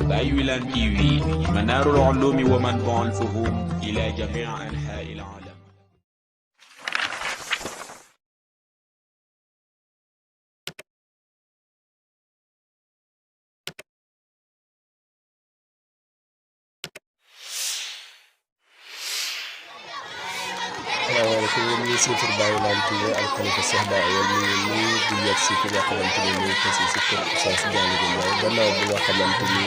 باي ويلان تي في منار العلوم ومنبع الفهوم إلى جميع أنحاء العالم. ñu ci pour Baye WILLANE TV ak Khalifa Cheikh Baye ñu di yegg si fi nga xamante ni muy Passi si kër Oustaz Diagne Gueye gannaaw bi nga xamante ni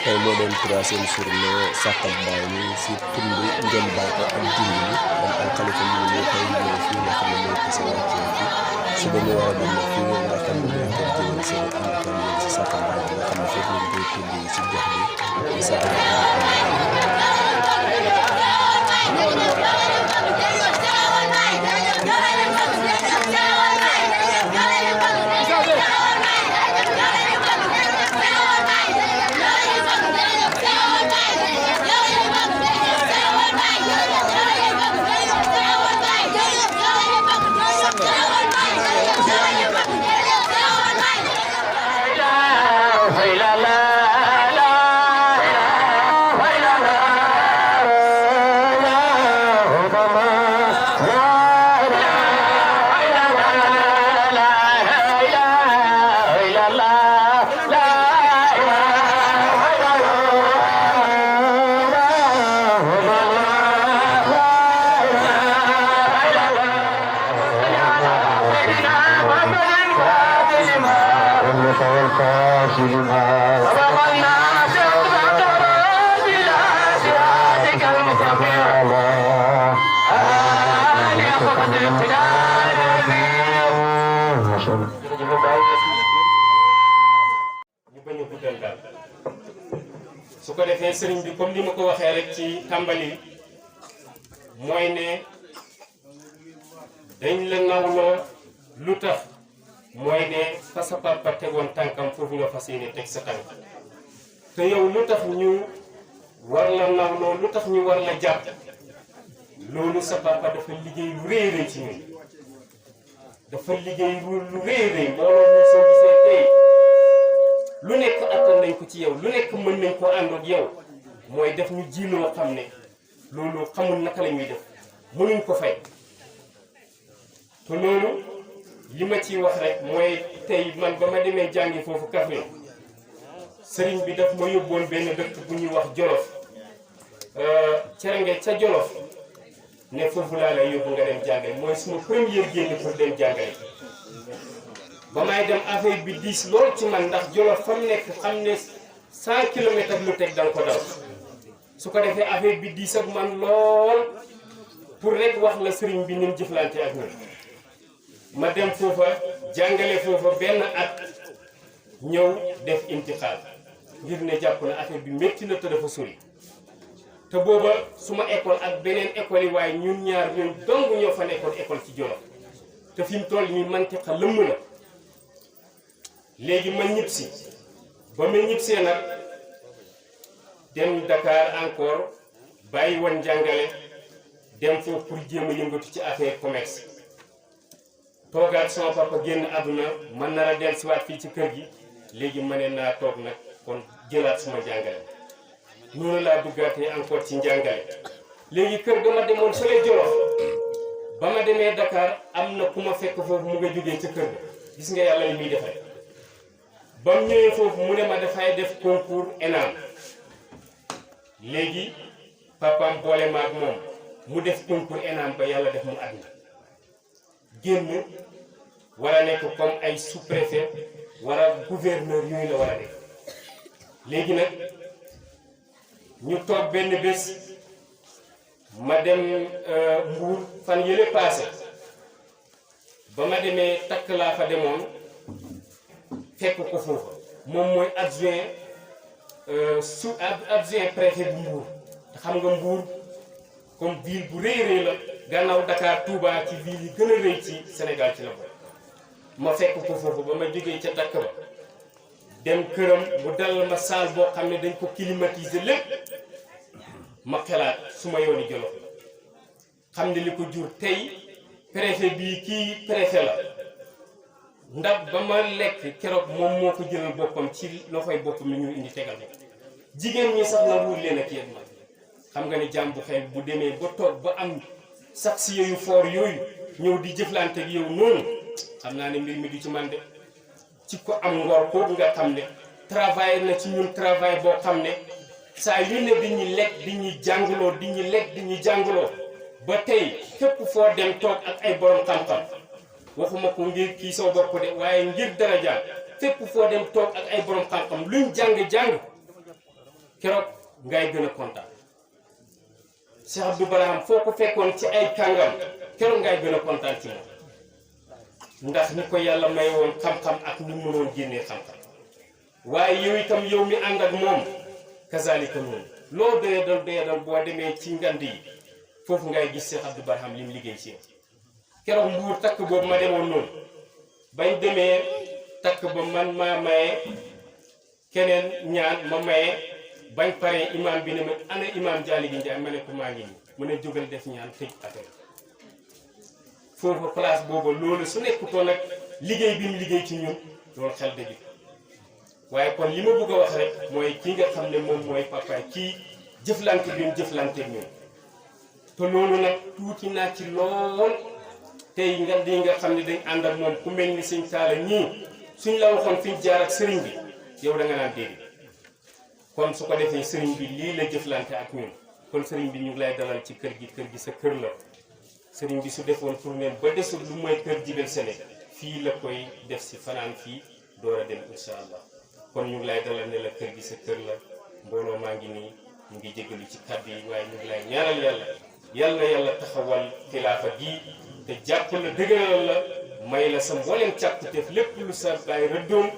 tey moo doon 3e journée sàkkal Baye ni si tund ngeen baata ak dindi ni ak Khalifa ñu ngi tey ñëw fii nga xam ne mooy Passi wàccee fi su ba ñu war a dem fii nga xam ne mooy kër jëwal seen ànd ak si sàkkal Baye nga xam ne foofu lañ koy tudd si gox bi sa su ko defee sëriñ bi comme ni ma ko waxee rek ci tàmbali mooy ne dañ la nawloo lu tax mooy ne fa sa papa tegoon tànkam foofu nga fas yéene teg sa tànk te yow lu tax ñu war la nawloo lu tax ñu war la jàpp loolu sa papa dafa liggéey lu rëy rëy ci ñun dafa liggéey lu rëy rëy loolu ñu soo gisee tey lu nekk attan nañ ko ci yow lu nekk mën nañ koo ànd ak yow mooy def ñu ji loo xam ne loolu xamul naka la ñuy def mënuñ ko fay te loolu li ma ciy wax rek mooy tey man ba ma demee jàngi foofu Kaffrine sëriñ bi daf ma yóbboon benn dëkk bu ñuy wax Jolof Cerengeej ca Jolof ne foofu laa lay yóbbu nga dem jàngale mooy suma première génn pour dem jàngale ba may dem affaire bi diis lool ci man ndax Jolof fa mu nekk xam ne 100 kilomètres ak lu teg danga ko daw su ko defee affaire bi diis ak man lool pour rek wax la sëriñ bi ni mu jëflante ak ñun ma dem foofa jàngale foofa benn at ñëw def intixaal ngir ne jàpp na affaire bi métti na te dafa sori te booba suma école ak beneen école yi waaye ñun ñaar ñun dong ñoo fa nekkoon école ci Jolof te fi mu toll nii mantiqa lëmm na léegi ma ñibbisi ba ma ñibbisee nag dem Dakar encore bàyyi woon jàngale dem foofu pour jéem a yëngatu ci affaire commerce toogaat sama papa génn àdduna man nar a dellusiwaat fii ci kër gi léegi ma ne naa toog nag kon jëlaat suma jàngale noonu laa duggaatee encore ci njàngale léegi kër ga ma demoon fële Jolof ba ma demee Dakar am na ku ma fekk foofu mu nga jógee ca kër ga gis nga yàlla li muy def rek ba mu ñëwee foofu mu ne ma dafay def concours ENAM léegi papaam boole ma ak moom mu def concours ENAM ba yàlla def mu àdduna génn war a nekk comme ay sous-préfet war a gouverneur yooyu la war a def léegi nag ñu toog benn bés ma dem Mbuur fan yële paase ba ma demee takk laa fa demoon fekk ko foofa moom mooy adjoint adjoint préfet bu Mbuur te xam nga Mbuur comme ville bu rëy rëy la gannaaw Dakar Touba ci ville yi gën a rëy ci Sénégal ci la ko ma fekk ko foofu ba ma jógee ca dakk ba dem këram mu dal ma salle boo xam ne dañ ko climatiser lépp ma xelaat su ma yooni Jolof xam ne li ko jur tey préfet bii kii préfet la ndax ba ma lekk keroog moom moo ko jëlal boppam ci loxoy boppam la ñu indi tegal ko jigéen ñi sax na wuur leen ak yéen ma xam nga ni jàmm bu xel bu demee ba toog ba am sax si yooyu foor yooyu ñëw di jëflante ak yow noonu xam naa ne mbir mi du ci man de ci ko am ngor kooku nga xam ne travail na ci ñun travail boo xam ne saa yu ne di ñu lekk di ñu jàngaloo di ñu lekk di ñu jàngaloo ba tey fépp foo dem toog ak ay borom xam-xam waxuma ko ngir kii soo bopp de waaye ngir daraja fépp foo dem toog ak ay borom xam-xam luñ jàng-jàng keroog ngay gën a kontaan Cheikh Abdou Barhama foo ko fekkoon ci ay kàngam keroog ngay gën a kontaan ci moom ndax ni ko yàlla may woon xam-xam ak ni mu mënoon génnee xam-xam waaye yow itam yow mi ànd ak moom kazalika noonu loo doyadal boo demee ci ngand yi foofu ngay gis Cheikh Abdou Barhama lim liggéey ci yow keroog mbuur takk boobu ma demoon noonu bañ demee takk ba man maa maye keneen ñaan ma maye bañ paree imam bi ne ma ana imam Jaali gi Njaay ma ne ko maa ngi nii mu ne jógal def ñaan tëj affaire foofu place boobu loolu su nekkutoon nag liggéey bi mu liggéey ci ñun loolu xel dëgg waaye kon li ma bëgg a wax rek mooy ki nga xam ne moom mooy papa kii jëflante bi mu jëflante ñun te loolu nag tuuti naa ci lool tey nga di nga xam ne dañ ànd ak moom ku mel ni sëñ Taala ñii suñ la waxoon fi ñu jaar ak sëriñ bi yow da nga naan dégg kon su ko defee sëriñ bi lii la jëflante ak ñun kon sëriñ bi ñu ngi lay dalal ci kër gi sa kër la sëriñ bi su defoon tournée ba desul lu mooy kër Jibel Sene fii la koy def si fanaan fii door a dem incha allah kon ñu ngi lay dalal ne la kër gi sa kër la mbooloo maa ngi nii ñu ngi jégalu ci kàddu yi waaye ñu ngi lay ñaanal yàlla taxawal xilaafa gi te jàpp la dëgëral la may la sa mbooleem càkkuteef lépp lu sa baay rëddoon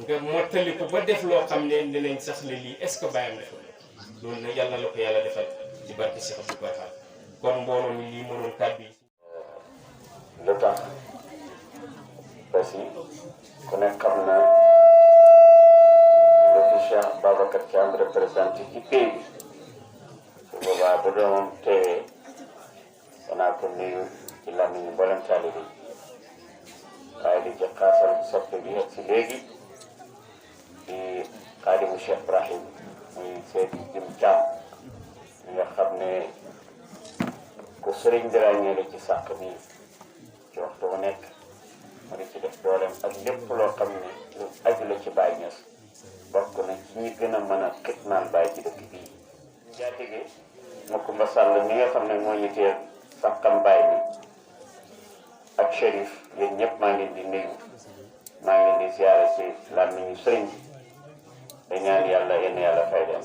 nga mottali ko ba def loo xam ne dinañ sax ne lii est-ce que bàyyam defal loolu nag yàlla la ko yàlla defal ci barke Cheikh Abdou Barhama kon mbooloo mi lii mënoon kàddu yi. lu tax Passi ku nekk xam na lu fi Cheikh Babacar Thiam représenté ci pays bi su boobaa bu doomam teewee danaa ko nuyu ci làmmiñu mboolem taalibe yi waaye di ci xaasal soppe bi yegg si léegi di xaadimu Cheikh Ibrahim muy seeti jëm Thiam mi nga xam ne ku sëriñ dirañee la ci sàq bi ci waxtu bu nekk mu di ci def dooleem ak lépp loo xam ne lu aju la ci Baye Niass bokk na ci ñi gën a mën a xitmaal Baye ci dëkk bii jaatige ma Kumba Sall mi nga xam ne moo ñu teel sàqam Baye bi ak Chérif yéen ñëpp maa ngi leen di nuyu maa ngi leen di ziare ci làmmiñu sëriñ bi da ñaan yàlla yenn yàlla fay leen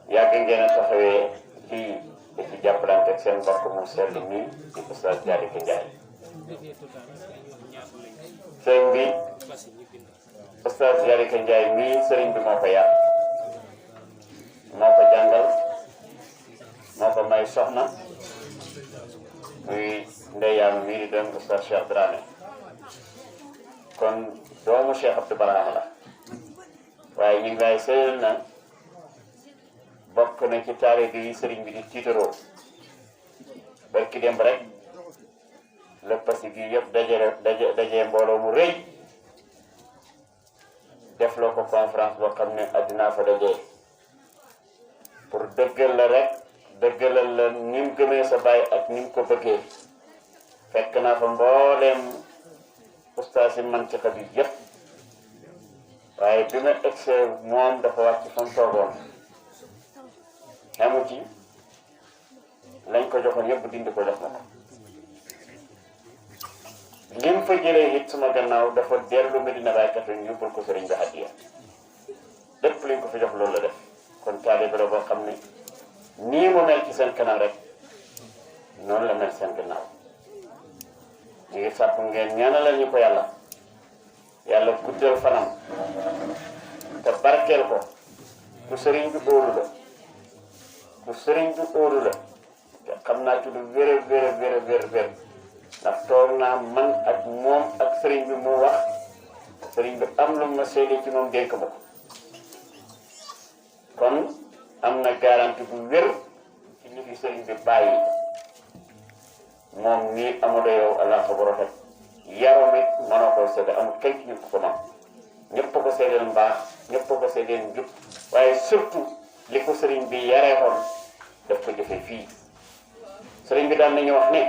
yàgg ngeen a taxawee fii di ci jàppalante ak seen mbokk mu sell nii di Oustaz Dialika Ndiaye sëriñ bi Oustaz Dialika Ndiaye mii sëriñ bi moo ko yar moo ko jàngal moo ko may soxna muy ndeyaam mii di doon Oustaz Cheikh Dramé kon doomu Cheikh Abdou Barhama la waaye ñu ngi lay sëyal na bokk na ci taalibe yi sëriñ bi di tiitaroo barki démb rek la Passi gi yëpp dajee mbooloo mu rëy def loo ko conférence boo xam ne addinaa fa dajee pour dëggal la rek dëggalal la ni mu gëmee sa baay ak ni mu ko bëggee fekk naa fa mbooleem ustaas yi mantiqa bi yëpp waaye bi ma egsee moom dafa wàcc fa mu toogoon xamu ci lañ ko joxoon yëpp dindi ko def na ko lim fa jëlee it suma gannaaw dafa dellu Medina Baye kat ñu yóbbul ko sëriñ bi hadiya lépp liñ ko fi jox loolu la def kon taalibe la boo xam ne nii mu mel ci seen kanam rek noonu la mel seen gannaaw ñu ngi sàpp ngeen ñaanalal ñu ko yàlla guddal fanam te barkeel ko ku sëriñ bi óolu la ku sëriñ bi óolu la te xam naa ci lu wér ndax toog naa man ak moom ak sëriñ bi mu wax sëriñ bi am lu ma seede ci moom dénk ma ko kon am na garantie bu wér ci li fi sëriñ bi bàyyi moom nii Amadou yow allah ko bu rafet yaram it mënoo ko seede amul kenn ci ñu ko man ñëpp ko seedeel mbaax ñëpp ko see leen jub waaye surtout li ko sëriñ bi yaree woon daf ko jëfee fii sëriñ bi daan nañu wax ne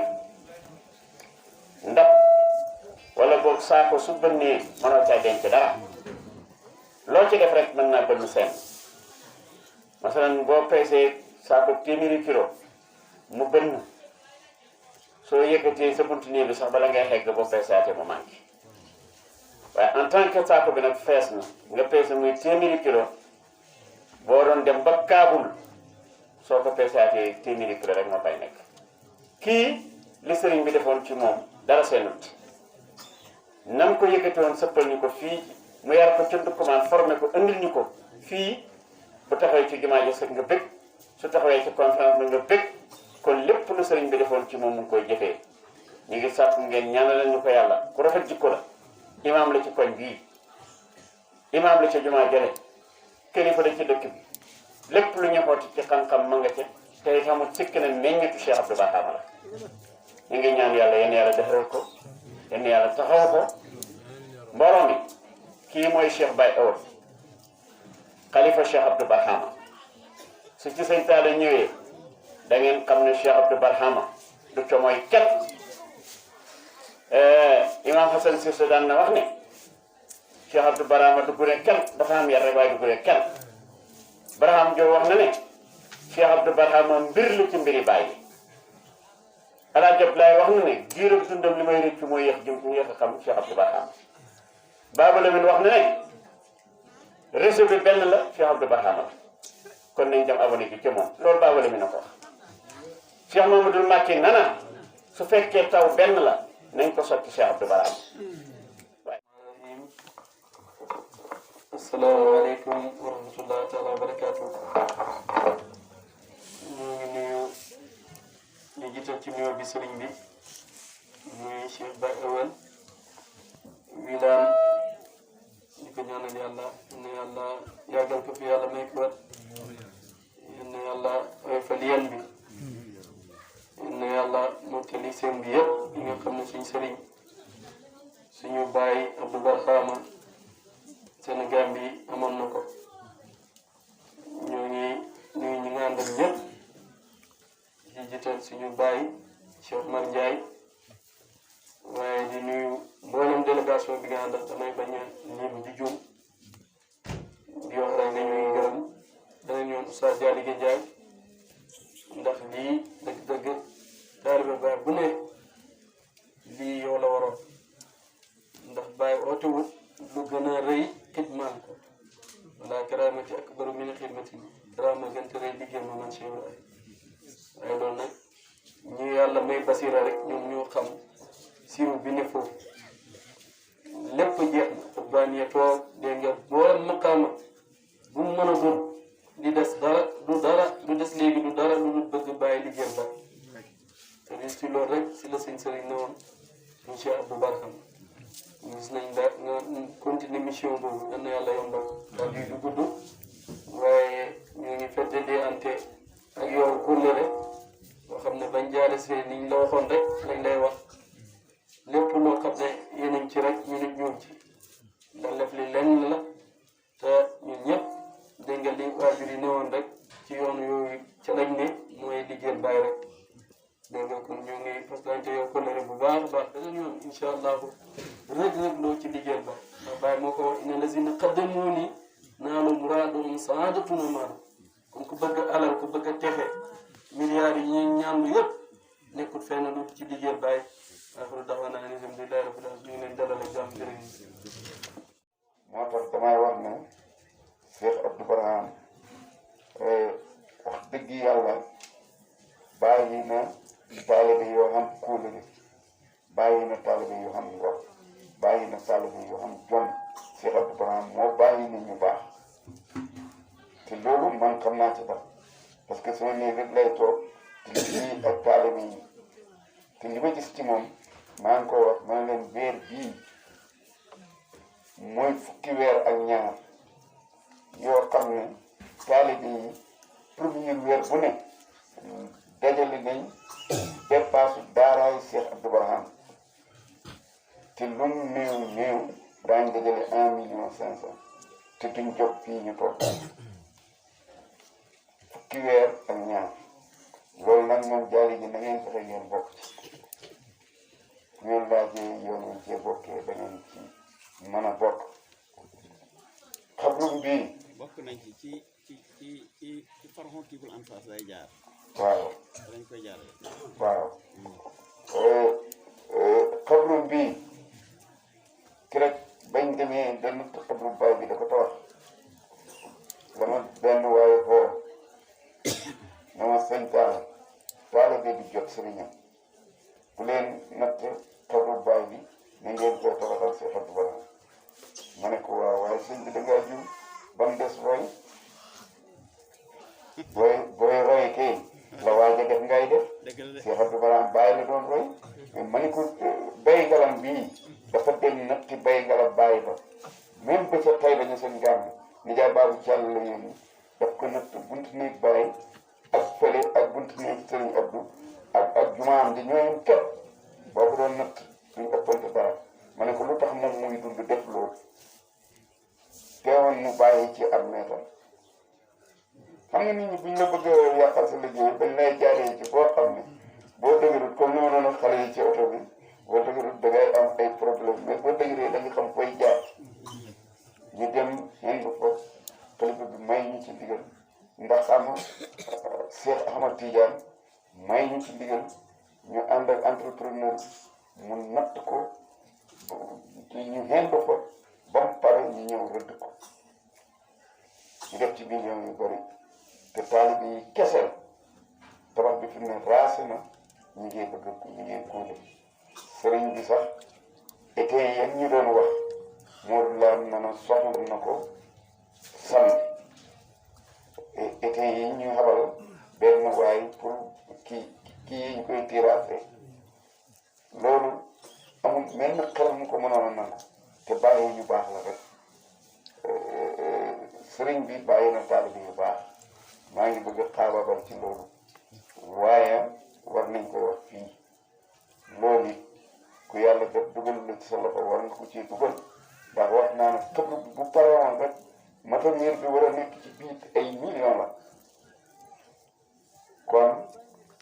ndab wala boog saako su bënnee mënoo caa denc dara loo ci def rek mën naa bënn seen masalan boo peesee saako téeméeri kilo mu bënn soo yëkkatee sa buntu néeg bi sax bala ngay xegg boo peesaatee mu manqué waaye en tant que saako bi nag fees na nga peese muy téeméeri kilo boo doon dem ba Kaabul soo ko peesaatee téeméeri kilo rek moo fay nekk kii li sëriñ bi defoon ci moom dara seenut nam ko yëkkati woon sëppal ñu ko fii mu yar ko cënd commande formé ko indil ñu ko fii bu taxawee ci jumaa ji sax nga bëgg su taxawee ci conférence bi nga bëgg kon lépp lu sëriñ bi defoon ci moom mu ngi koy jëfee ñu ngi sàkku ngeen ñaanalal ñu ko yàlla ku rafet jikko la imaam la ci koñ bii imaam la ci jumaa jële kilifa la ci dëkk bi lépp lu ñu xooti ci xam-xam ma nga ca te xamul sikk na meññetu Cheikh Abdou Barhama la ñu ngi ñaan yàlla yenn yàlla defaral ko yenn yàlla taxaw ko mbooloo mi kii mooy Cheikh Baye Euwal xalifa Cheikh Abdou Barhama su ci sëñ Taala ñëwee da ngeen xam ne Cheikh Abdou Barhama du co mooy kenn imam Hassan Cissé daan na wax ne Cheikh Abdou Barhama du gune kenn dafa am yar rek waaye du gune kenn Barham Diop wax na ne Cheikh Abdou Barhama mbir lu ci mbiri bàyyi Alaaji Abdoulaye wax na ne giirab dundam li may rëccu mooy yéex a xam Cheikh Abdou Barhama Baba Lamine wax na ne réseau bi benn la Cheikh Abdou Barhama kon nañ dem abonné ci moom loolu Baba Lamine na ko wax Cheikh Mamadou Mbacké nana su fekkee taw benn la nañ ko sotti Cheikh Abdou Barhama. asalaamaaleykum wa rahmatullahi taala wa barakaatu. ñu ngi nuyu ñu jiital ci nuyoo bi sëriñ bi muy Cheikh Baye Euwal Wilane di ko ñaanal yàlla ne yàlla yàggal ko fi yàlla may ko wér ne yàlla oyofal yan bi ne yàlla mottali seen bi yëpp yi nga xam ne suñ sëriñ suñu Baye Abdou Barhama Sénégal bi amoon na ko ñoo ngi nuyu ñi nga àndal ñëpp di jiital suñu Baye Cheikh Mar Ndiaye waaye di nuyu mboolem délégation bi nga àndal damay bañ a lim di juum di wax rek ne ñoo ngi gërëm danañ ñoom Oustaz Dialige Ndiaye ndax lii dëgg-dëgg taalibe Baye bu ne lii yow la waroon ndax Baye ootewut lu gën a rëy xidmaan ko wala karaamati akbaru min xidmati karaama gënte rëy liggéey ma man Cheikh Ibrahima waaye loolu nag ñu yàlla may basira rek ñoom ñoo xam siiru bi ne foofu lépp jeex na baaniya toog dégg nga boo maqaama bu mu mën a doon di des dara du des léegi du dara lu dul bëgg bàyyi liggéey ba te di si loolu rek si la sëñ sëriñ ne woon ñu Cheikh Abdou Barhama gis nañ la nga continuer mission boobu yal na yàlla yombal ndax lii du gudd waaye ñu ngi fedde dee ante ak yow kóllëre boo xam ne bañ jaare see niñ la waxoon rek lañ lay wax lépp loo xam ne yéenañ ci rek ñu nit ñoom ci ndax lef li lenn la te ñun ñëpp dégg nga li waajur yi newoon rek ci yoonu yooyu ca lañ ne mooy liggéeyal Baay rek dégg nga kon ñu ngi fasante yow kóllëre bu baax a baax dana ñoom incha allahu rëg loo ci liggéeyal Baay ndax Baay moo ko wax inna lazina qaddamuuni naalu muraadahum saadatuna maanaam kon ku bëgg alal ku bëgg a texe milliards yi ñuy ñaanlu yëpp nekkul fenn lu ci liggéeyal Baay axiru da'waana ani alhamdulillahi rabbil aalamiin ñu ngi leen dalal ak jàmm jërëjëf. moo tax damay wax ne Cheikh Abdou Barhama wax dëgg yàlla bàyyi na taalibe yoo xam kóolute bàyyi na taalibe yoo xam ngor bàyyi na taalibe yoo xam jom Cheikh Abdou Barhama moo bàyyi nit ñu baax te loolu man xam naa ci dara parce que sama néeg rek lay toog te lii ak taalibe yi te li ma gis ci moom maa ngi ko wax ma ne leen weer bii mooy fukki weer ak ñaar yoo xam ne taalibe yi premier weer bu ne dajale nañ dépasse daaraay Cheikh Abdou Barhama te lu mu néew daañu dajale 1,5 million te duñ jóg fii ñu toog fukki weer ak ñaar loolu nag moom jaali ji na ngeen fexe ngeen bokk ci ngeen laajee yoon wi cee bokkee da ngeen ci mën a bokk xabrum bii bokk nañ ci farxon kibul ansas lay jaar waaw dañ koy jaarale waaw xabrum bii ki rek bañ demee benn xabrum baay bi da ko tawax dama benn waaye foo dama sëñ taala bi di jot sëriñam bu leen natt xabrum baay bi na ngeen koy tabaxal Cheikh Abdou Barhama ma ne ko waaw waaye sëñ bi dangaa jum ba mu des roy booy roy kay la waaja def ngay def Cheikh Abdou Barhama bàyyi la doon roy ma ne ko bay ngalam bii dafa dem nag ci bay ngalam bàyyi ba même ba ca tay dañu seen gàmm nijaay baabu càll la yónni daf ko natt buntu néeg bàyyi ak fële ak buntu néeg sëriñ Abdou ak jumaam di ñooyam képp boo ko doon natt duñ ëppante dara ma ne ko lu tax moom muy dund def loolu teewoon mu bàyyi ci at meetam xam nga nit ñi buñ la bëgg a yàqal sa liggéey bañ lay jaaree ci boo xam ne boo dëgërut comme ni ma doon xale yi ci oto bi boo dëgërut da ngay am ay problème mais boo dëgëree da nga xam fooy jaar ñu dem yendu fa xalifa bi may ñu ci ndigal ndax am Cheikh Ahmad Tidjane may ñu ci ndigal ñu ànd ak entrepreneur mu natt ko ñu yendu fa ba mu pare ñu ñëw rëdd ko ñu def ci millions yu bëri te taalibe yi kese tabax bi fi mu ne raase na ñu ngi bëgg ñu ngi kuule sëriñ bi sax été yan ñu doon wax moo laa mën a soxla na ko samedi été yi ñu xabal benn waay pour kii yi ñu koy tiraase loolu amul mel na xel mu ko mënoon a nangu te bàyyi ñu baax la rek sëriñ bi bàyyi na taalibe yu baax maa ngi bëgg a xaabaabal ci loolu waaye war nañ ko wax fii loolu it ku yàlla def dugal la ci sa loxo war nga ko ciy dugal ndax wax naa ne xëpp bu parewoon rek matériel bi war a nekk ci biir ay millions la kon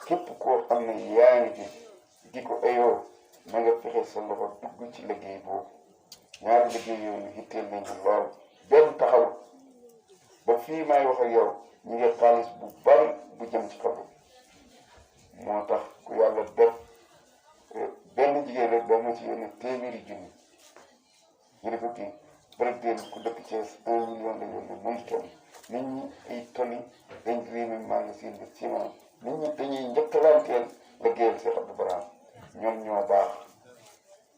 képp koo xam ne yaa ngi ci di ko ayoo na nga fexe sa loxo dugg ci liggéey boobu ñaari liggéey yooyu hitteel nañu lool benn taxaw ba fii may wax ak yow ñu ngi xaalis bu bari bu jëm ci kaw moo tax ku yàlla def benn jigéen rek doo ma ci yónnee téeméeri junni ñu ne ko kii président ku dëkk Thiès 1 million la yónnee moom tonne nit ñi ay tonni dañ réew magasin de ciment nit ñi dañuy njëkkalanteel liggéeyal Cheikh Abdou Barhama ñoom ñoo baax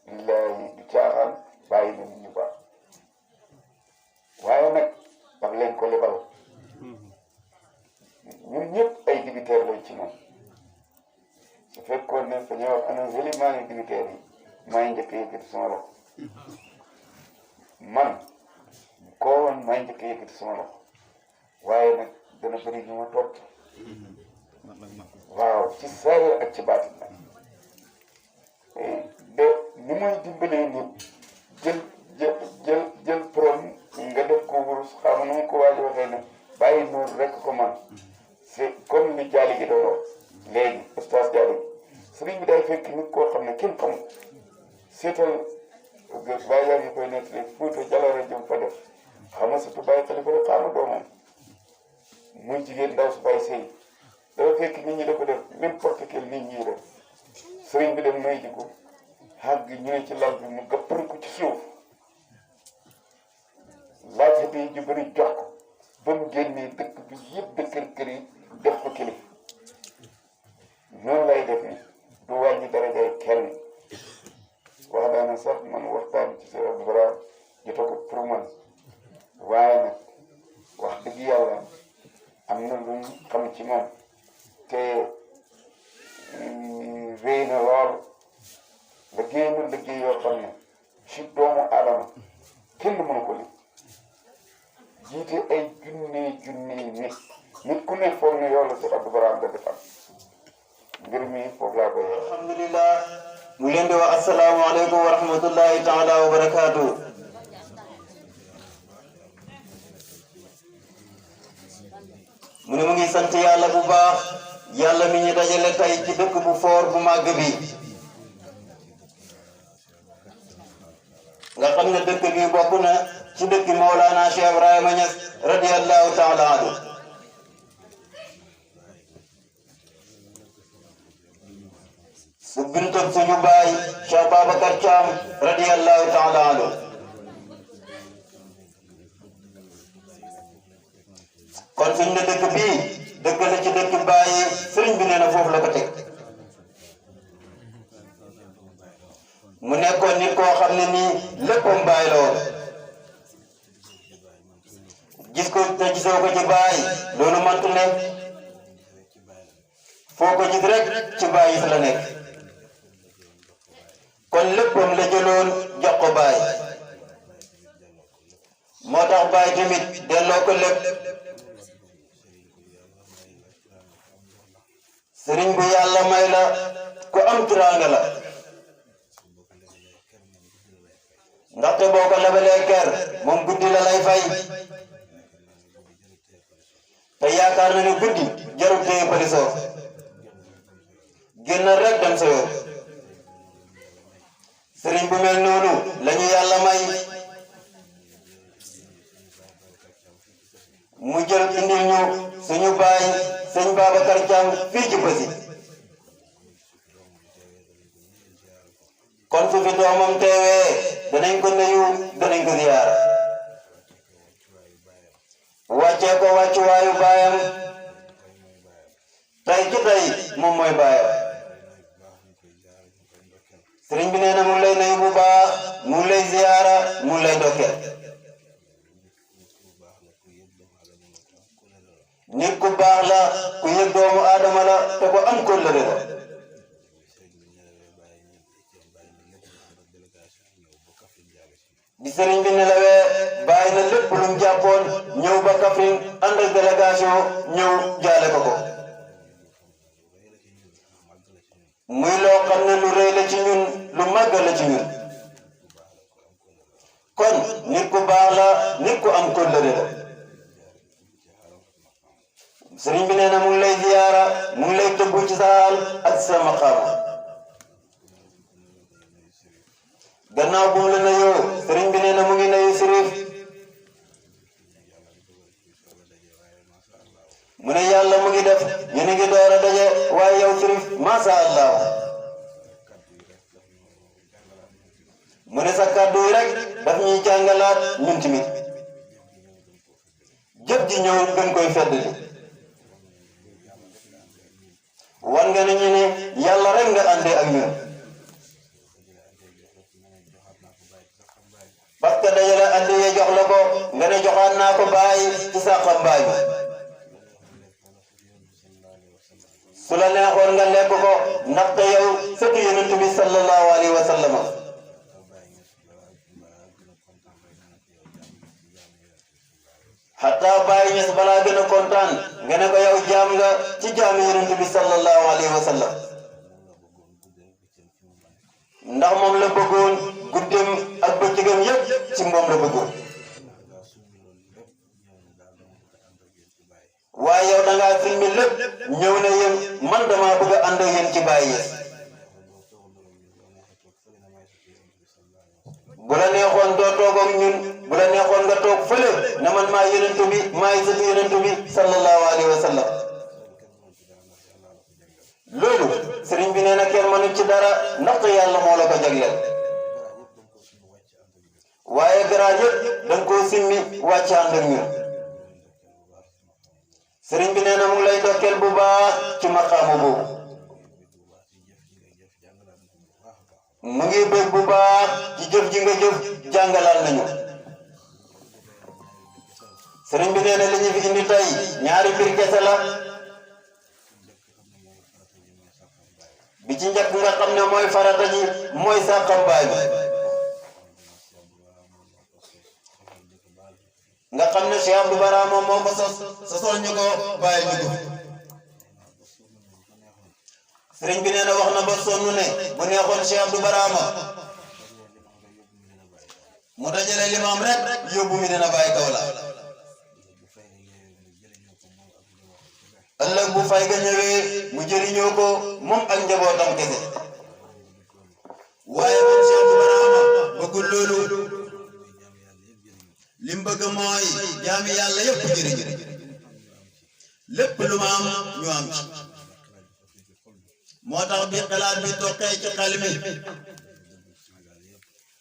lillaahi du caaxaan bàyyi na nit ñu baax waaye nag daf leen ko lebal ñun ñëpp ay dibiteer lañ ci moom su fekkoon ne dañoo wax ana élément yi dibiteer yi maa ngi njëkk a yëkkati sama loxo man koo woon maa ngi njëkk a yëkkati sama loxo waaye nag dana bëri ñu ma topp waaw ci saayir ak ci baatin nag de ni muy dimbalee nit jël prom nga def ko wurus xam nu mu ko waaj waxee ne bàyyi noonu rek ko man c'est comme li jaali gi doon wax léegi ustaas jaali gi sëriñ bi day fekk nit koo xam ne kenn xamul seetal bàyyi laa ñu koy nettali Fuuta jaloore jëm fa def xam nga surtout bàyyi xalifa rek xaama doomam muy jigéen ndaw su bàyyi sëy dafa fekk nit ñi da ko def n'importe quel nit ñi def sëriñ bi dem may ji ko xàgg ñu ne ci lal bi mu gëppari ko ci suuf laaj bi ju bëri jox ko ba mu génnee dëkk bi yëpp dëkkër kër yi def ko kilifa noonu lay def ni du wàññi darajay kenn wax daana sax man waxtaan ci Cheikh Abdou Barhama jotagut pour man waaye nag wax dëgg yàlla am na lu xam ci moom te réy na lool liggéey na liggéey yoo xam ne ci doomu aadama kenn mënu ko li jiite ay junne nit ku ne foog ne yow la Cheikh Abdou Barhama da defal mbir mi foofu laa koy alhamdulillah mu leen di wax asalaamaaleykum wa rahmatullahi taala wa barakaatu mu ne mu ngi sant yàlla bu baax yàlla mi ñu dajale tey ci dëkk bu foor bu màgg bi nga xam ne dëkk bi bokk na ci dëkk Mawlana Cheikh Ibrahima Niass radiyallahu taala anhu su bintab suñu baay Cheikh Babacar Thiam radiyallahu taala anhu kon suñ ne dëkk bii dëkk la ci dëkk Baye sëriñ bi nee na foofu la ko teg mu nekkoon nit koo xam ne nii léppam Baye la woon gis ko te gisoo ko ci Baye loolu mantu ne foo ko gis rek ci Baye fi la nekk kon léppam la jëloon jox ko Baye moo tax Baye tamit delloo ko lépp sëriñ bu yàlla may la ku am teraanga la ndaxte boo ko lebalee kër moom guddi la lay fay te yaakaar na ne guddi jarul téye pëlisoo génnal rek dem sa yoon sëriñ bu mel noonu lañu yàlla may mu jël indil ñu suñu baay sëñ Babacar Thiam fii ci Passi kon su fi doomam teewee danañ ko nuyu danañ ko ziyaar wàccee ko wàccuwaayu baayam tey ci tey moom mooy baayam sëriñ bi nee na mu ngi lay nuyu bu baax mu ngi lay ziyaara mu ngi lay dokkeel nit ku baax la ku yëg doomu aadama la te ko am kóllëre la di sëriñ bi nelawee bàyyi na lépp lu mu jàppoon ñëw ba Kaffrine ànd ak délégation ñëw jaale ko ko muy loo xam ne lu rëy la ci ñun lu màgg la ci ñun kon nit ku baax la nit ku am kóllëre la sëriñ bi nee na mu ngi lay ziyaara mu ngi lay tëbbu ci sa xaal ak sa maqaama gannaaw bu mu la nuyoo sëriñ bi nee na mu ngi nuyu Sirif mu ne yàlla mu ngi def yéen a ngi door a daje waaye yow Sirif masha Allah mu ne sa kàddu yi rek daf ñuy jàngalaat ñun tamit jëf ji ñëw gën koy feddali wan nga ne ñu ne yàlla rek nga àndee ak ñun parce que dajale andi ye jox la ko nga ne joxaan naa ko Baye ci sàqam Baye bi su la neexoon nga lekk ko ndaxte yow sëtu yonent bi sallallahu alayhi wa sallam hatta Baye Niass balaa gën a kontaan nga ne ko yow jaam nga ci jaami yonent bi sallallahu alayhi wa sallam ndax moom la bëggoon guddeem ak bëccëgam yëpp ci moom la bëggoon waaye yow da ngaa filmi lépp ñëw na yéen man damaa bëgg a ànd ak yéen ci Baye Niass bu la neexoon doo toog ak ñun bu la neexoon nga toog fële na man maa yonent bi maay sëtu yonent bi sallallahu alayhi wa sallam loolu sëriñ bi nee na kenn mënu ci dara ndaxte yàlla moo la ko jagleel waaye garaaj yëpp da nga koo simmi wàcc ànd ak ñun sëriñ bi nee na mu ngi lay dokkeel bu baax ci maqaamu boobu mu ngi bëgg bu baax ci jëf ji nga jëf jàngalal nañu sëriñ bi nee na li ñu fi indi tey ñaari mbir kese la bi ci njëkk nga xam ne mooy farata ji mooy sàqam Baay bi nga xam ne Cheikh Abdou Barhama moo ko sosol ñu ko bàyyi ñu ko sëriñ bi nee na wax na ba sonn ne bu neexoon Cheikh Abdou Barhama mu dajale limaam rek yóbbu mi dina bàyyi kaw la ëllëg bu fay ga ñëwee mu jëriñoo ko moom ak njabootam kese waaye moom Cheikh Abdou Barhama bëggul loolu lim bëgg mooy jaami yàlla yëpp jëriñ lépp lu ma am ñu am ci moo tax bi xalaat bi toqee ci xel mi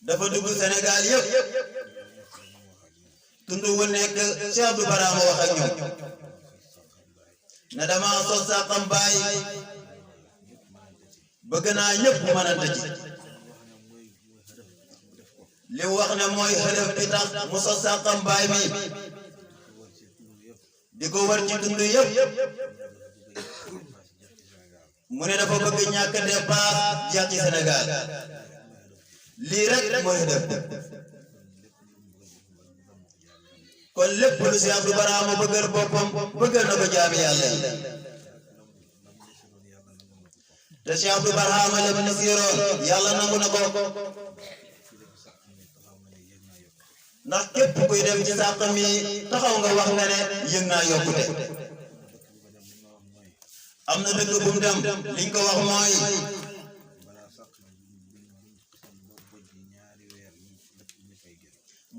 dafa dugg Sénégal yëpp tund wu nekk Cheikh Abdou Barhama wax ak ñoom ne dama sos Saxam Baye bëgg naa ñëpp mënante ci li wax ne mooy xelef bi tax mu sos Saxam Baye mi di ko war ci tund yëpp mu ne dafa bëgg ñàkk dépasse jeex ci Sénégal lii rek mooy def kon lépp lu Cheikh Abdou Barhama bëggal boppam bëggal na ko jaami yàlla yi te Cheikh Abdou Barhama la mu nasiroon yàlla nangu na ko ndax képp kuy dem ci sàq mi taxaw nga wax nga ne yëg naa yokkute am na dëkk bu mu dem liñ ko wax mooy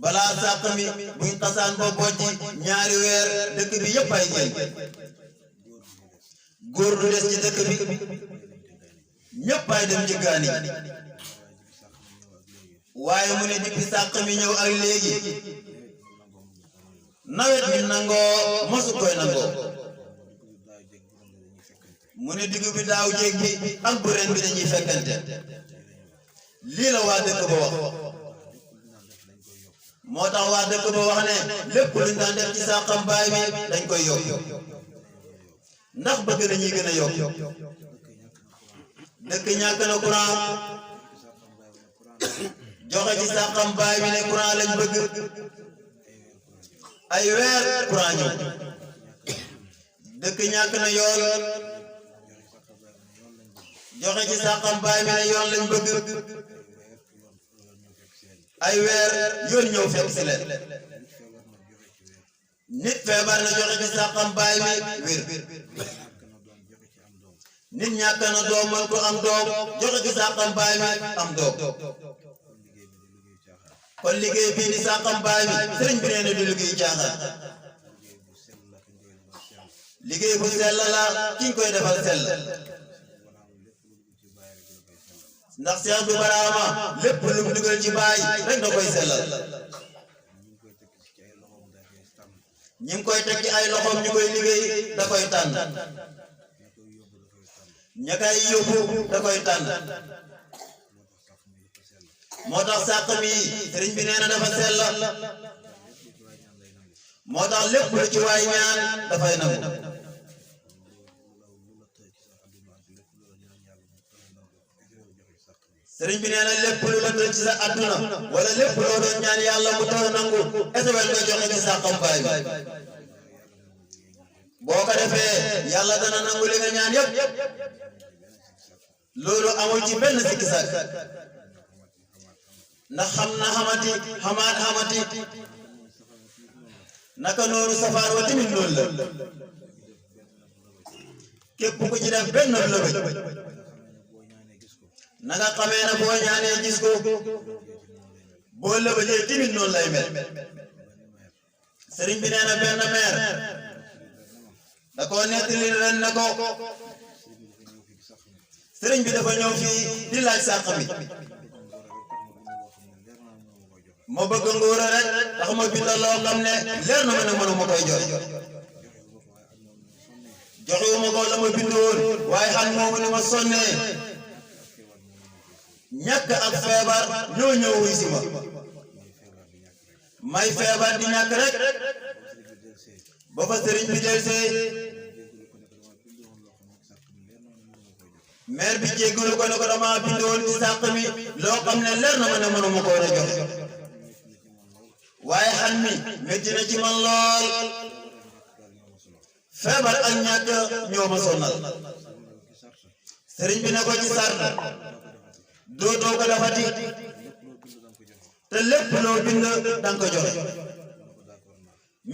balaa sàq mi buñ xasaan ba bojji ñaari weer dëkk bi yëpp ay génn góor du des ci dëkk bi ñëpp ay dem jëggaani waaye mu ne depuis sàq mi ñëw ak léegi nawet bi nangoo mosu koy nangoo mu ne digg bi daaw jéeg bi ak bu ren bi dañuy fekkante lii la waa dëkk ba wax moo tax waa dëkk ba wax ne lépp luñ daan def ci Saxam Baye bi dañ koy yokk ndax bëgg nañuy gën a yokk dëkk ñàkk na courant joxe ci Saxam Baye bi ne courant lañ bëgg ay weer courant ñëw dëkk ñàkk na yoon joxe ci Saxam Baye bi ne yoon lañ bëgg ay weer yoon ñëw fekk si leen nit feebar na joxe ci Saxam Baye bi wér nit ñàkk na doom mën ko am doom joxe ci Saxam Baye bi am doom kon liggéey bii di Saxam Baye bi sëriñ bi nee na du liggéey caaxaan liggéey bu sell la ki ñu koy defal sell ndax Cheikh Abdou Barhama lépp lu mu dugal ci Baye rek da koy sellal ñi ngi koy teg ci ay loxoom ñu koy liggéey da koy tànn ña koy yóbbu da koy tànn moo tax sàq mi sëriñ bi nee na dafa sell moo tax lépp lu ci waay ñaan dafay nangu sëriñ bi nee na lépp lu la tëj ci sa adduna wala lépp loo doon ñaan yàlla mu tax nangu esewel nga joxe ci Saxam Baye bi boo ko defee yàlla dana nangu li nga ñaan yëpp loolu amul ci benn sikki sàkk ndax xam na xamati naka noonu safaan wa tamit noonu la képp ku ci def benn lëbëj na nga xamee ne boo ñaanee gis ko boo lëbëjee tamit noonu lay mel sëriñ bi nee na benn meer da koo nettali ren ne ko sëriñ bi dafa ñëw fii di laaj sàq mi ma bëgg nguura rek tax ma bindal loo xam ne leer na ma ne mënu ma koy jox joxewuma ko la ma bindoon waaye xam moomu ni ma sonnee ñàkk ak feebar ñoo ñëw wuy si ma may feebar di ñàkk rek ba fa sëriñ bi delsee maire bi jéggalu ko ne ko dama bindoon ci sàq mi loo xam ne leer na ma ne mënu ma ko war a jox waaye xan mi métti na ci man lool feebar ak ñàkk ñoo ma sonal sëriñ bi ne ko ci sart dootoo ko defati te lépp loo bind danga ko joxe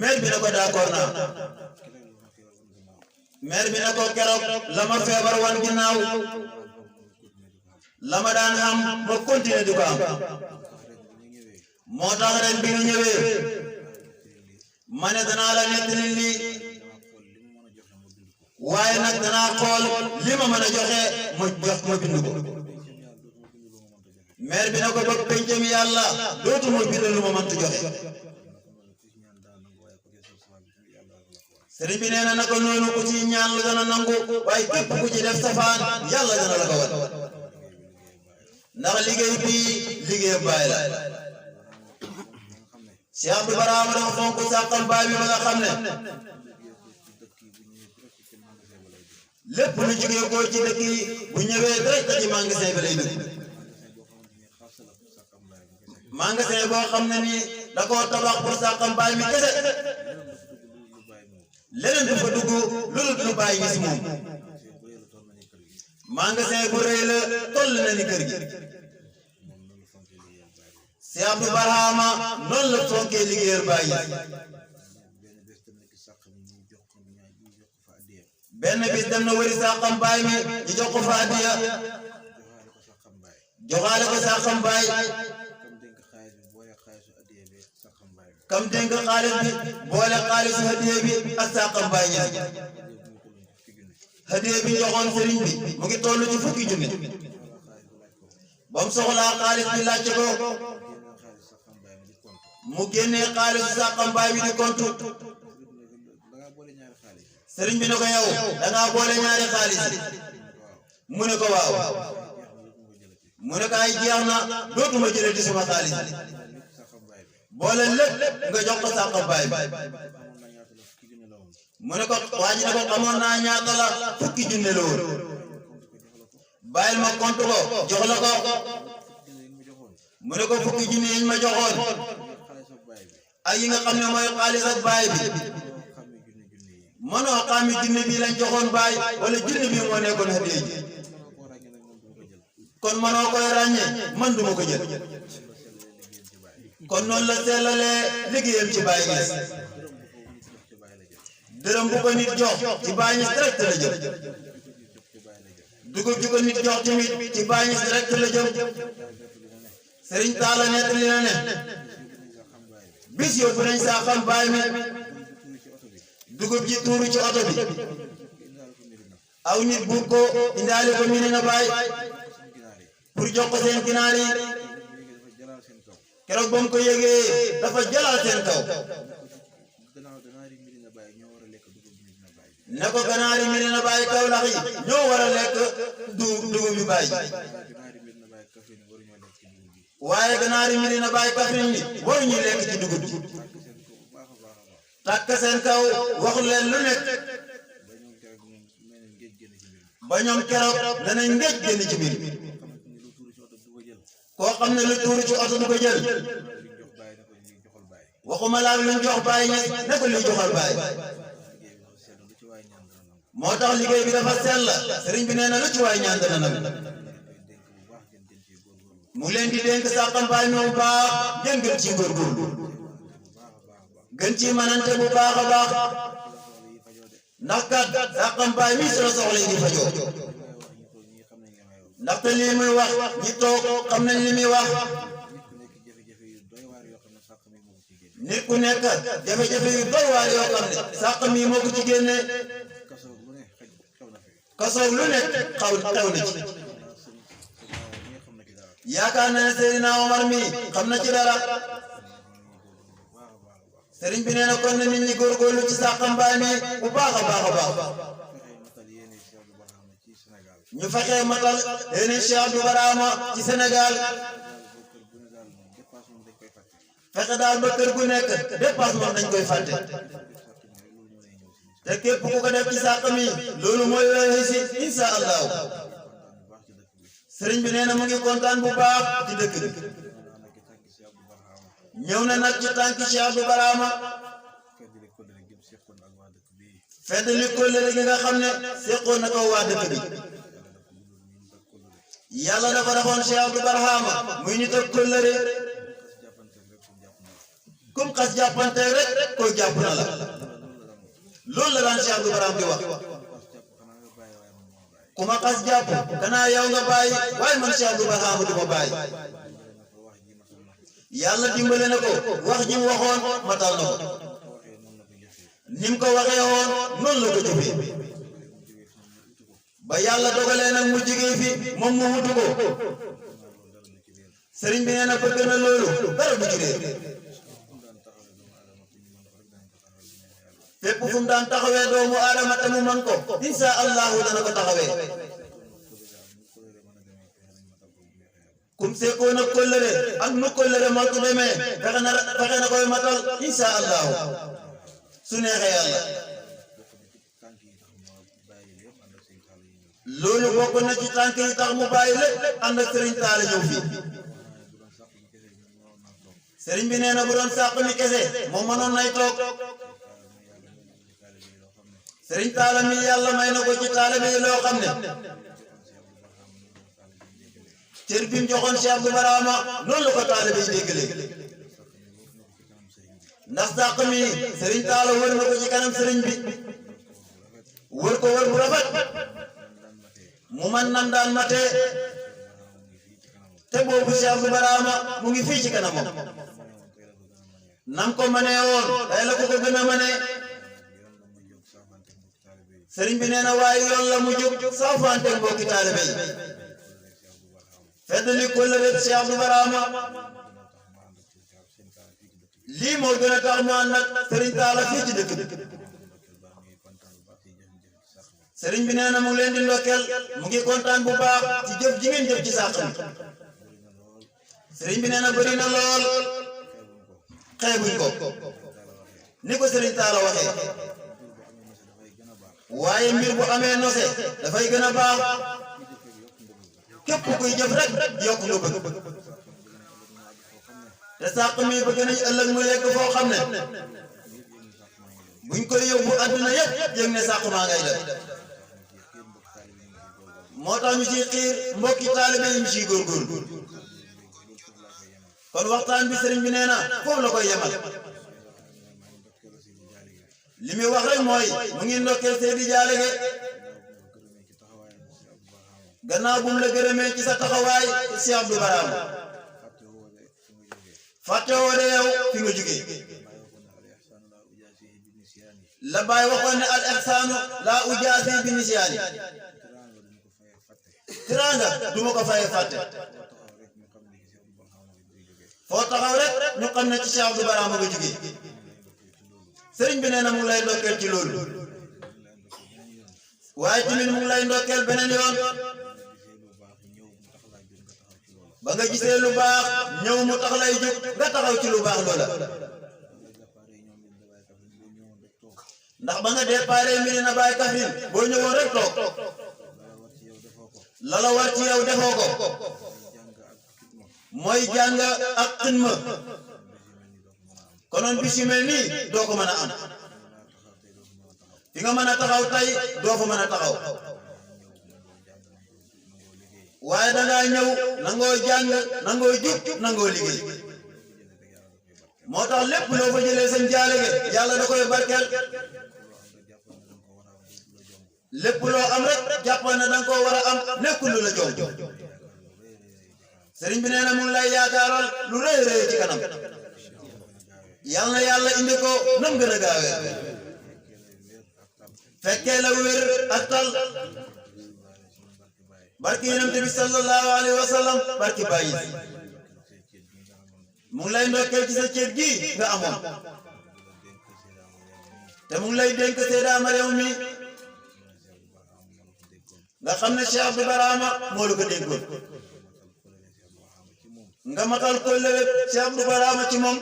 maire bi ne ko d'accord naa maire bi ne ko keroog la ma feebar wan ginnaaw la ma daan am ma continuer di ko am moo tax ren bi nga ñëwee ma ne danaa la nettali lii waaye nag danaa xool li ma mën a joxe ma bind ko maire bi ne ko ba pencam yàlla dootuma bind lu ma mënta joxe sëriñ bi nee na naka noonu ku ci ñaan lu dana nangu waaye képp ku ci def safaan yàlla dana la ko wan ndax liggéey bii liggéey baay la Cheikh Abdou Barhama dafa fonk sàqal baay bi ba nga xam ne lépp lu jógee ko ci dëkk yi bu ñëwee direct ci magasin bi lay dugg magasin boo xam ne nii da koo tabax pour sàqal baay mi kese leneen du fa dugg loolu du bàyyi gis moom magasin bu rëy la toll na ni kër gi Cheikh Abdou Barhama noonu la fonkee liggéeyal bàyyi benn bis dem na wëri sàqam baay mi ñu jox ko fa addiya joxaale ko sàqam baay kam dénk xaalis bi boole xaalisu hadiya bi ak sàqam baay ñaar hadiya bi joxoon sëriñ bi mu ngi toll ci fukki junni ba mu soxlaa xaalis bi laajte ko mu génnee xaalisu sàqam baay bi di kontu sëriñ bi ne ko yow dangaa boole ñaari xaalis mu ne ko waaw mu ne ko ay jeex na dootuma jëlati sama xaalis boole lépp nga jox ko sàqam baay bi mu ne ko waa ji ne ko xamoon naa ñaata la fukki junne la woon bàyyil ma compte ko jox la ko mu ne ko fukki junne yi ñu ma joxoon ak yi nga xam ne mooy xaalis ak baay bi mënoo xaami junne bi lañ joxoon baay wala junne bi moo nekkoon hadiya ji kon mënoo koy ràññee man duma ko jël kon noonu la sellalee liggéeyam ci Baye Niass dërëm bu ko nit jox ci Baye Niass direct la jëm dugub ju ko nit jox tamit ci Baye Niass direct la jëm Sëriñ Taala nettali na ne bis yóbbu nañ saa xam baay mi dugub ji tuuru ci oto bi aw nit bu ko indaale ko Medina Baye pour jox ko seen ginaar yi keroog ba mu ko yëgee dafa jalaal seen kaw ne ko ganaari Medina Baye Kawlax yi ñoo war a lekk dugub bi Baye waaye ganaari Medina Baye Kaffrine yi waruñu lekk ci dugub bi takk seen kaw waxu leen lu nekk ba ñoom keroog danañ ngéej génn ci biir koo xam ne lu tuuru ci oto du ko jël waxuma laa luñ jox Baye Niass ne ko luy joxal Baye moo tax liggéey bi dafa sell sëriñ bi nee na lu ci waay ñaan dana nag mu leen di dénk sàqam Baye moom baax ngeen gën ci góorgóorlu gën ci manante bu baax a baax ndax kat sàqam Baye mi solo soxla yi di fajoo ndaxte lii muy wax ñi toog xam nañ li muy wax nit ku nekk jafe-jafe yu doy waar yoo xam ne sàq mi moo ko ci génne kasoog lu nekk xew na ci yaakaar na ne Seydina Omar mi xam na ci dara sëriñ bi nee na kon na nit ñi góorgóorlu ci sàqam Baay mi bu baax a baax a baax ñu fexee matal yéene Cheikh Abdou Barhama ci Sénégal fexe daal ba kër gu nekk dépassement dañ koy fàtte te képp ku ko def ci sàq mi loolu mooy réussir insha allahu sëriñ bi nee na mu ngi kontaan bu baax ci dëkk bi ñëw na nag ci tànki Cheikh Abdou Barhama feddali kóllëre gi nga xam ne seqoon na ko waa dëkk bi yàlla dafa defoon Cheikh Abdou Barhama muy nit ak kóllëre kum xas jàppante rek koy jàpp na la loolu la daan Cheikh Abdou Barhama di wax ku ma xas jàpp kanaa yow nga bàyyi waaye man Cheikh Abdou Barhama du ma bàyyi yàlla dimbale na ko wax ji mu waxoon matal na ko ni mu ko waxee woon noonu la ko jëfee ba yàlla dogalee nag mu jógee fi moom mu wutu ko sëriñ bi nee na bëgg na loolu dara du ci réer fépp fu mu daan taxawee doomu aadama te mu man ko insha allahu dana ko taxawee kum seekoo na kóllëre ak nu kóllëre moo ko demee fexe na koy matal insha allahu su neexee yàlla loolu bokk na ci tànk yi tax mu bàyyi lépp ànd ak sëriñ Taala ñëw fii sëriñ bi nee na bu doon sàq mi kese moom mënoon nay toog sëriñ Taala mi yàlla may na ko ci taalibe yi loo xam ne cër bi mu joxoon Cheikh Abdou Barhama noonu la ko taalibe yi déggalee ndax sàq mi sëriñ Taala wër na ko ci kanam sëriñ bi wër ko wër bu rafet mu man nam daan matee te boobu Cheikh Abdou Barhama mu ngi fii ci kanamam nam ko manee woon day la ko ko gën a manee sëriñ bi nee na waaye yoon la mu jóg saafante mbokki taalibe yi feddali kóllëre Cheikh Abdou Barhama lii moo gën a tax mu ànd ak sëriñ Taala fii ci dëkk bi sëriñ bi nee na mu ngi leen di ndokkeel mu ngi kontaan bu baax ci jëf ji ngeen jëf ci sàq mi sëriñ bi nee na bëri na lool xeebuñ ko ni ko sëriñ Taala waxee waaye mbir bu amee nose dafay gën a baax képp kuy jëf rek yokk nga bëgg te sàq mi bëgg nañ ëllëg mu yegg foo xam ne buñ koy yóbbu àdduna yëpp yëg ne sàq maa ngay def moo tax ñu ciy xiir mbokki taalibe yi ñu ciy góorgóorlu kon waxtaan bi sëriñ bi nee na foofu la koy yemal li muy wax rek mooy mu ngi ndokkeel Seydi Jaalige gannaaw bu mu la gërëmee ci sa taxawaay Cheikh Abdou Barhama fàtte woo de yow fi nga jógee la Baye waxoon ne al ihsaanu laa ujaasi bi nisyaani tiraanga du ma ko fayee fàtte foo taxaw rek ñu xam ne ci Cheikh Abdou Barhama nga jógee sëriñ bi nee na mu ngi lay ndokkeel ci loolu waaye tamit mu ngi lay ndokkeel beneen yoon ba nga gisee lu baax ñëw mu tax lay jóg nga taxaw ci lu baax loola ndax ba nga déparé mbiri na Baye Kaffrine boo ñëwoon rek toog la la war ci yow defoo ko mooy jàng ak xidma konoon bis yu mel nii doo ko mën a am fi nga mën a taxaw tey doo fa mën a taxaw waaye dangaa ñëw nangoo jàng nangoo jub nangoo liggéey moo tax lépp loo fa jëlee seen jaalige yàlla da koy barkeel lépp loo am rek jàppal ne danga koo war a am nekkul lu la jom sëriñ bi nee na mu ngi lay yaakaaral lu rëy rëy ci kanam yal na yàlla indi ko nam gën a gaawee fekkee la wér ak tal barki yonent bi sallallahu alayhi wa sallam barki Baye mu ngi lay ndokkeel ci sa cër gi nga amoon te mu ngi lay dénk Seyda Mariam mi nga xam ne Cheikh Abdou Barhama moo la ko dénkoon nga matal kóllëre Cheikh Abdou Barhama ci moom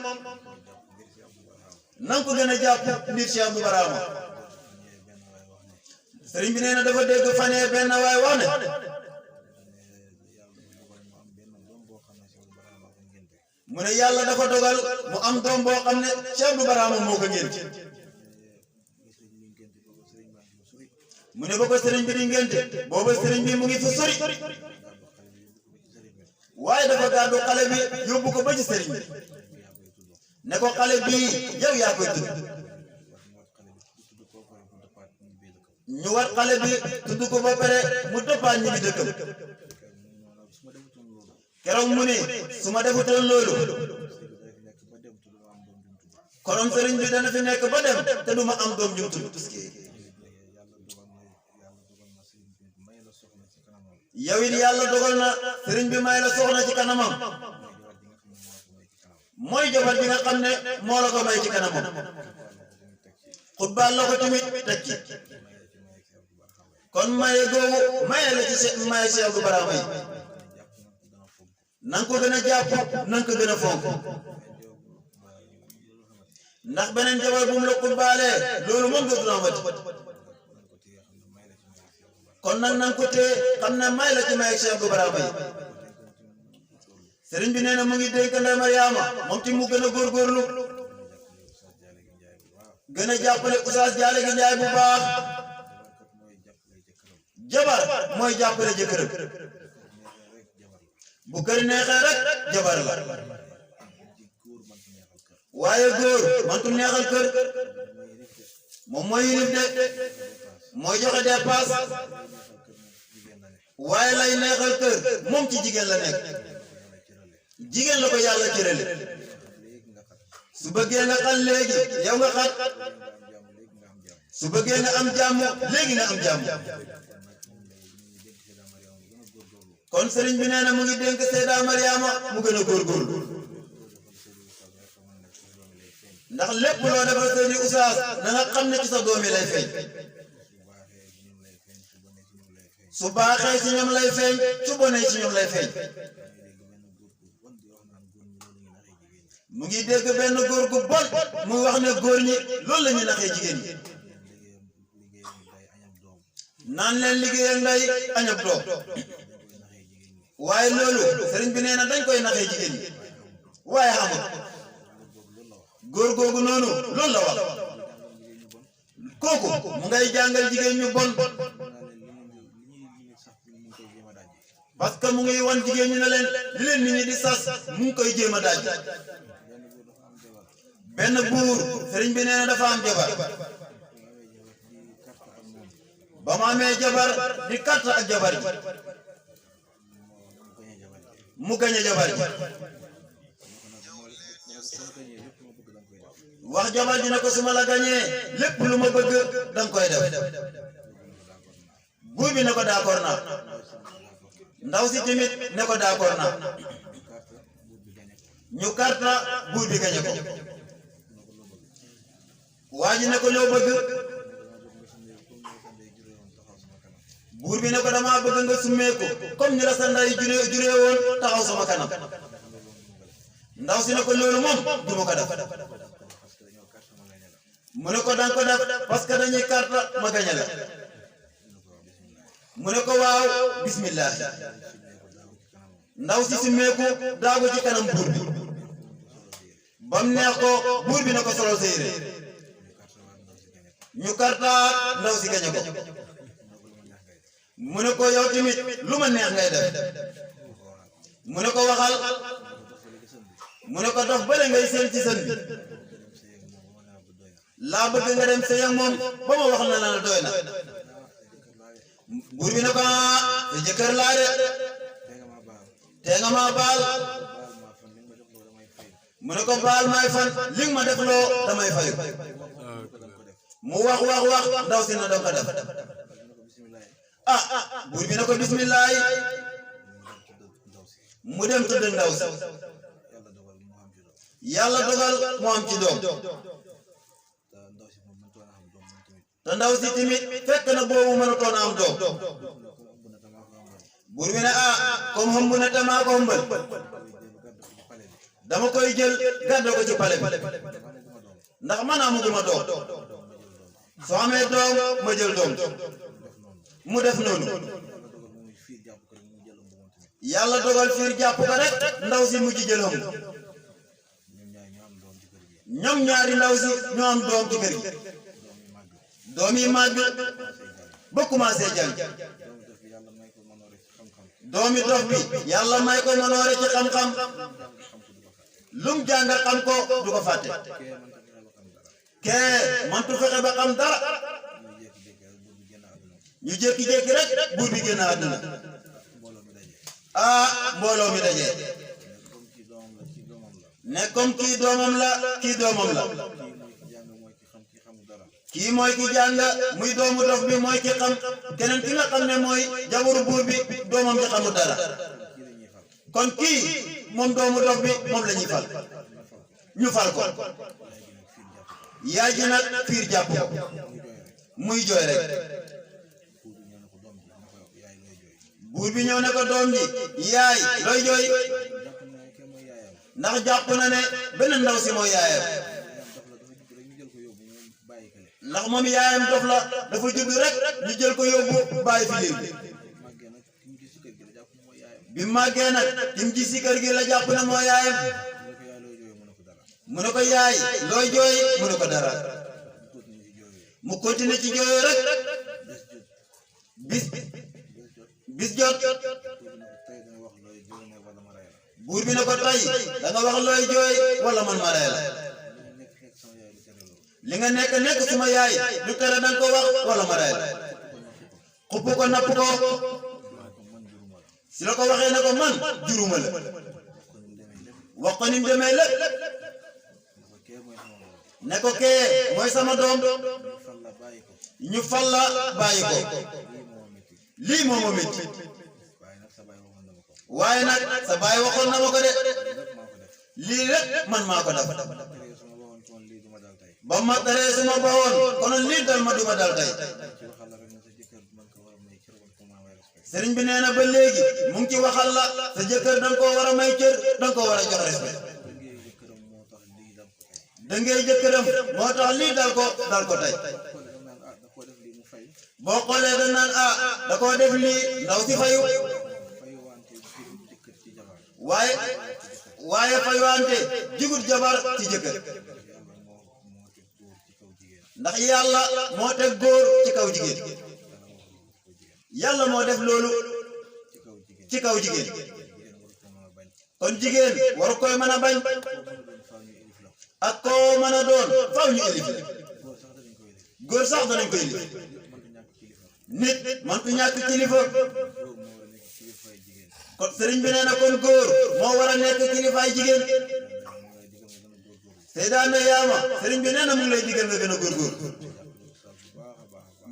nanga ko gën a jàpp mbir Cheikh Abdou Barhama sëriñ bi nee na dafa dégg fanee benn waay wax ne mu ne yàlla dafa dogal mu am doom boo xam ne Cheikh Abdou Barhama moo ko ngént mu ne ba ko sëriñ bi di ngénte booba sëriñ bi mu ngi fi sori waaye dafa gàddu xale bi yóbbu ko ba ci sëriñ bi ne ko xale bii yow yaa koy tudd ñu war xale bi tudd ko ba pare mu dëppaan ñi bi dëkkam keroog mu ne su ma defutoon loolu konoon sëriñ bi dana fi nekk ba dem te duma am doom ju tudd tuski yow it yàlla dogal na sëriñ bi may la soxna ci kanamam mooy jabar ji nga xam ne moo la ko may ci kanamam xutbaal la ko tamit teg ci kon maye googu maye la ci maye Cheikh Abdou Barhama yi na nga ko gën a jàpp na nga ko gën a fonk ndax beneen jabar bu mu la xutbaalee loolu moom dootul amati kon nag na nga ko téye xam ne may la ci maye Cheikh Abdou Barhama yi sëriñ bi nee na mu ngi dénk Ndeye Mariama moom ti mu gën a góorgóorlu gën a jàppale Oustaz Jaale gi Njaay bu baax jabar mooy jàppale jëkkëram bu kër neexee rek jabar la waaye góor mantu neexal kër moom mooy yilif de mooy joxe dépasse waaye lay neexal kër moom ci jigéen la nekk jigéen la ko yàlla cërale su bëggee nga xal léegi yow nga xat su bëggee nga am jàmm léegi nga am jàmm kon sëriñ bi nee na mu ngi dénk Seyda Mariama mu gën a góorgóorlu ndax lépp loo defal seeni Oustaz na nga xam ne ci sa doom yi lay feeñ su baaxee ci ñoom lay feeñ su bonee ci ñoom lay feeñ mu ngi dégg benn góor gu bon muy wax ne góor ñi loolu la ñuy naxee jigéen ñi naan leen liggéey ak ndey añab doom waaye loolu sëriñ bi nee na dañ koy naxee jigéen ñi waaye xamul góor googu noonu loolu la wax kooku mu ngay jàngal jigéen ñu bon parce que mu ngi wan jigéen ñi ne leen li leen nit ñi di sas mu ngi koy jéem a daaj benn buur sëriñ bi nee na dafa am jabar ba mu amee jabar di carte ak jabar ji mu gañe jabar ji wax jabar ji ne ko su ma la gañee lépp lu ma bëgg danga koy def buur bi ne ko d'accord naa ndaw si tamit ne ko d'accord naa ñu karta buur bi gañe ko waa ji ne ko loo bëgg buur bi ne ko dama bëgg nga summeeku comme ni la sa nday juree woon taxaw sama kanam ndaw si ne ko loolu moom du ma ko def mu ne ko danga ko def parce que dañuy karta ma gañe la mu ne ko waaw bismillah ndaw si summeeku daagu ci kanam buur bi bam neex ko buur bi ne ko solo sa yére ñu karta ndaw si gañe ko mu ne ko yow tamit lu ma neex ngay def mu ne ko waxal mu ne ko dox bële ngay seen ci sën bi laa bëgg nga dem sëy ak moom ba ma wax na la doy na buur bi ne ko sa jëkkër laa de te nga ma baal mu ne ko baal may fan li nga ma def loo damay fayu mu wax ndaw si na doo ko def buur bi ne ko bismillah mu dem tudd ndaw si yàlla dogal mu am ci doom te ndaw si tamit fekk na boobu mënutoon a am doom buur bi ne comme xëmb na te maa ko xëmbal dama koy jël gàddo ko ci pale bi ndax man amuguma doom soo amee doom ma jël doom mu def noonu yàlla dogal fiir jàpp ko rek ndaw si mujj jël xam ñoom ñaari ndaw si ñoo am doom ci kër gi doom yi màgg ba commencé jàng doomi dof bi yàlla may ko manoore ci xam-xam lum jàng xam ko du ko fàtte kee mantu fexe ba xam dara ñu jékki-jékki rek buur bi génn àdduna mbooloo mi daje ne comme kii doomam la kii doomam la kii mooy ki jàng muy doomu dof bi mooy ki xam keneen ki nga xam ne mooy jabaru buur bi doomam ji xamul dara kon kii moom doomu dof bi moom la ñuy fal ñu fal ko yaay ji nag fiir jàpp ko muy jooy rek buur bi ñëw ne ko doom ji yaay looy jooy ndax jàpp na ne beneen ndaw si mooy yaayam ndax moom yaayam dof la dafa judd rek ñu jël ko yóbbu bàyyi fi liir bi màggee nag kim ji si kër gi la jàpp ne mooy yaayam mu ne ko yaay looy jooy mu ne ko dara mu continué ci jooyoo rek bis jot buur bi ne ko tey da nga wax looy jooy wala man ma rey la li nga nekk suma yaay lu tere danga ko wax wala ma rey la xupp ko napp ko si la ko waxee ne ko man juruma la wax ko ni mu demee lépp ne ko kee mooy sama doom ñu fal la bàyyi ko lii moo ma métti waaye nag sa baay waxoon na ma ko de lii rek man maa ko def ba ma teree suma bawoon konoon lii dal ma duma dal tey sëriñ bi nee na ba léegi mu ngi ci waxal la sa jëkkër danga koo war a may cër danga koo war a jox respect dangay jëkkëram moo tax lii dal ko tey boo xoolee dañ naan da koo def lii ndaw si fayu waaye fayuwante jigut jabar ci jëkkër ndax yàlla moo teg góor ci kaw jigéen yàlla moo def loolu ci kaw jigéen kon jigéen waru koy mën a bañ ak koo mën a doon faaw ñu élif góor sax danañ koy élif nit man ku ñàkk kilifa kon sëriñ bi nee na kon góor moo war a nekk kilifaay jigéen Seydina Yaama sëriñ bi nee na mu ngi lay digal nga gën a góorgóor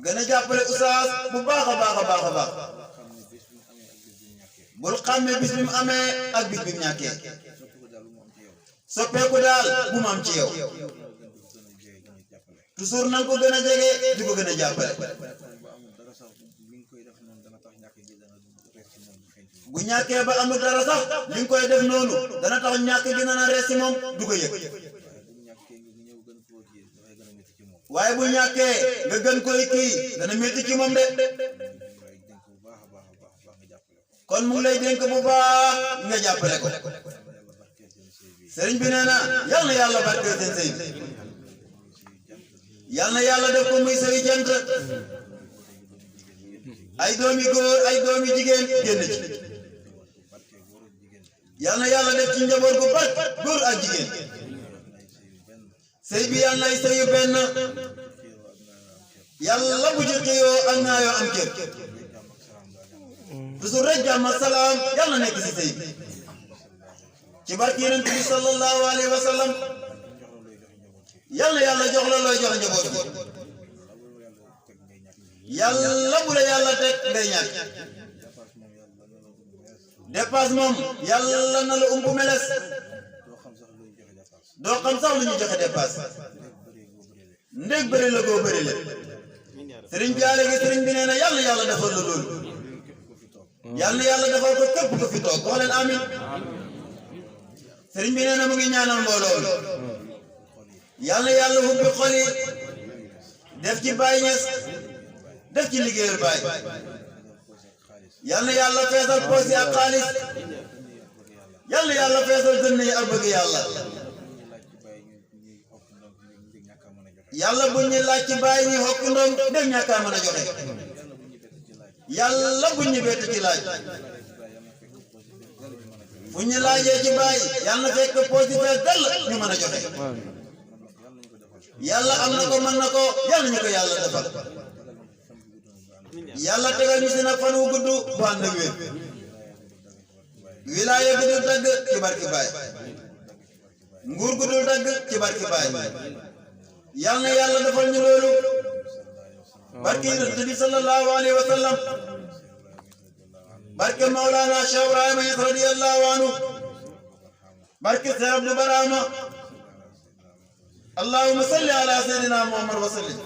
gën a jàppale oustaz bu baax a baax a baax a baax bul xàmmee bis bi mu amee ak bis bi mu ñàkkee soppeeku daal bu mu am ci yow toujours na nga ko gën a jege di ko gën a jàppale bu ñàkkee ba amul dara sax li nga koy def noonu dana tax ñàkk gi na rees ci moom du ko yëg waaye bu ñàkkee nga gën koy kii dana métti ci moom de kon mu ngi lay dénk bu baax nga jàppale ko sëriñ bi nee na yal na yàlla barkeel seen sëy yal na yàlla def ko muy sëy jant ay doomi góor ay doomi jigéen génn ci yal na yàlla def ci njaboot gu bari góor ak jigéen sëy bi yal nay sëyu benn yàlla bu ci xëyoo ak naayoo am kër toujours rek jàmm ak salaam yal na nekk si sëy bi ci barke Yonent bi sallallahu alayhi wa sallam yal na yàlla jox la looy jox njaboot bi yàlla bu la yàlla teg ngay ñàkk dépasse moom yàlla na la umpu meles doo xam sax lu ñu joxe dépasse ndég bëri la goo bëri la sëriñ bi léegi sëriñ bi nee na yàlla yàlla defal la loolu yàlla yàlla defal ko képp ko fi toog wax leen amin sëriñ bi nee na mu ngi ñaanal mbooloo yàlla yàlla hubbi xol yi def ci Baye Niass def ci liggéeyal Baye yàlla yàlla feesal poos yi ak xaalis yàlla yàlla feesal dënn yi ak bëgg yàlla yàlla bu ñu laaj ci Baye ñi xokk ndong dégg ñàkk a mën a joxe yàlla bu ñu bett ci laaj bu ñu laajee ci Baye yàlla na fekk poos yi fees dell ñu mën a joxe yàlla am na ko mën na ko yàlla ñu ko yàlla defal yàlla tegal ñu si nag fan wu gudd bu ànd ak wér wilaaya gu dul dagg ci barki Baye nguur gu dul dagg ci barki Baye yal na yàlla defal ñu loolu barki yonent bi sallallahu alayhi wa sallam barke Mawlana Cheikh Ibrahima Niass radiyallahu anhu barke Cheikh Abdou Barhama allahumma salli ala sayyidina Muhammad wa sallim